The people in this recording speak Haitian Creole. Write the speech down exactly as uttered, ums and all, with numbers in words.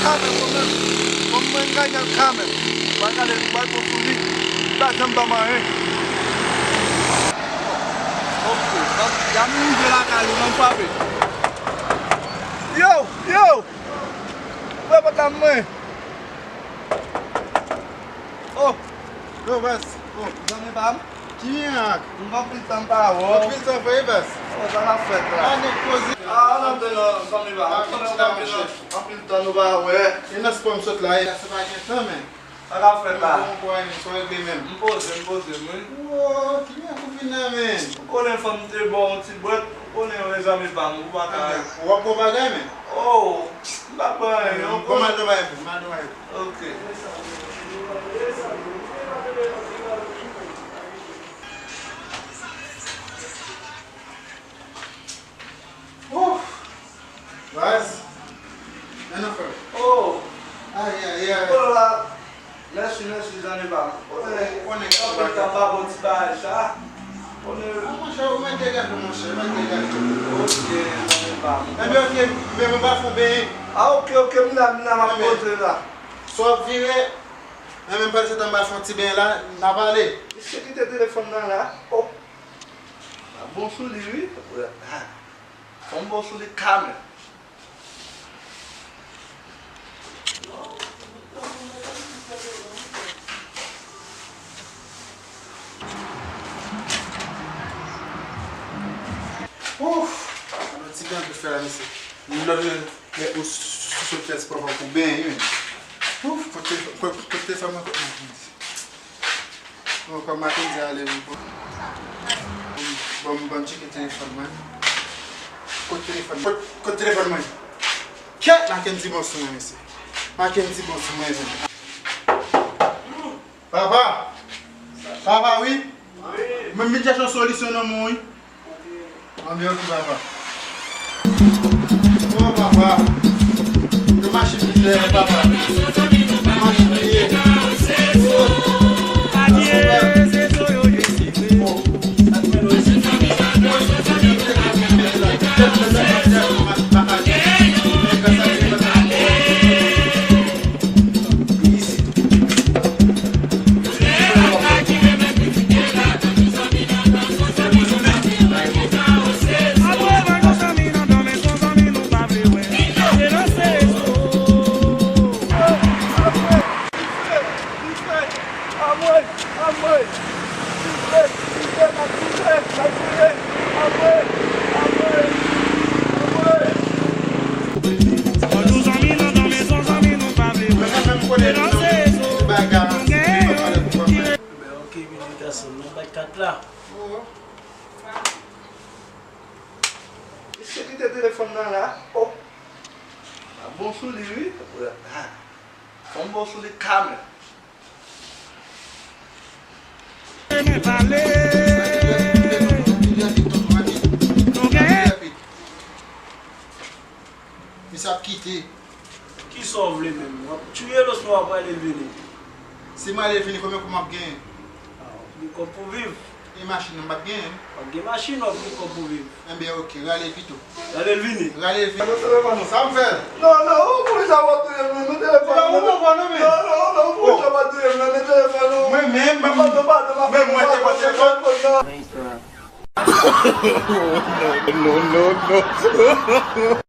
Kamè, mwen menm. Kòm mwen ka gade kamè. Mwen gade li, mwen bon sou li. Li pa janm ban m anyen. Ok, m ap, y ap rive lakay ou, m ap frape. Yo, yo! Ouvè pòt la mwen. Oh! Yo, baz. Oh, zanmi pa m. Ki mirak? M gen anpil tan m pa wè w. Anpil tan vre, baz. Oh, sa n ap fèt la? A, nèg poze. A, n ap de nan zanmi pa m. A, m konnen w gen anpil, anpil tan nou pa wè. E nan spò m sot la, e la, se pa gen tan, men. Sa k ap fèt la? Bon, bon, bon, sa w regle menm? M poze, m poze m, wi. Wo, ki mirak ou vin la, men? Ou konnen fanm te ba w yon ti bwèt, ou konnen w zanmi pa m, ou pa ka. W ap bon bagay, men? Oh, m pa pran anyen, ou konnen. Bon, m al nan bagay pou, m al nan bagay pou. Ok. Ouf! Baz, men non, frè. Oh! Ay, ay, ay. Oh la! Mèsi, mèsi, zanmi pa m. Ou konnen, ou konnen, anpil tan m pa bon ti bagay sa. Ou konnen. A, monchè, ou mèt degaje w, monchè, ou mèt degaje w. Ok, zanmi pa m. Enben, ok, men mwen ba fon benyen. A, ok, ok, m la, m la, m ap poze la. Sa w ap vire, men menm pandan se tan m ba fon ti benyen la, n ap ale. Misye kite telefòn nan la. Oh! Bon sou li, wi. Ah. Fò m bon sou li kanmenm. Ouf! Alò, ti gang fè la, mesye. Lòt, lè ou sou, sou, sou, sou, papa pou benyen, wi. Ouf, kote, kote, kote sa mwen, kote mwen, mesye. Bon, kòm Mackendy ale, wi, bon. Bon, bon, bon, tcheke telefòn mwen. Kot telefòn, kot, kot telefòn mwen? Kèt Mackendy bon sou mwen, mesye. Mackendy bon sou mwen, mesye. Papa! Papa, wi! Mwen vin chèche yon solisyon nan men w, wi. Anben, ok, papa. Oh, papa. Yo machin mizè, papa. Machin li ye. Ebyen, ok, pitit gason m, nan bay kat la. Misye kite telefòn nan la. Oh. A bon sou li, wi. Ah. Fò m bon sou li kanmenm. Misye ap kite. Kisa w vle menm? W ap tiye l oswa w ap rale l vini? Si m rale l vini, konbyen kòb m ap genyen? Ah, w ap gen kòb pou viv. E machin nan, m p ap genyen. W ap gen machin, w ap gen kòb pou viv. Enben, ok, rale l pito. Rale l vini. Rale l vini. Sa m fè l? Non, non, ou poukisa w ap touye m nan telefòn nan? Non, non, non, non, poukisa w ap touye m nan telefòn nan? Mwen menm, mwen, mwen, mwen te pran telefòn. Non, non, non, non.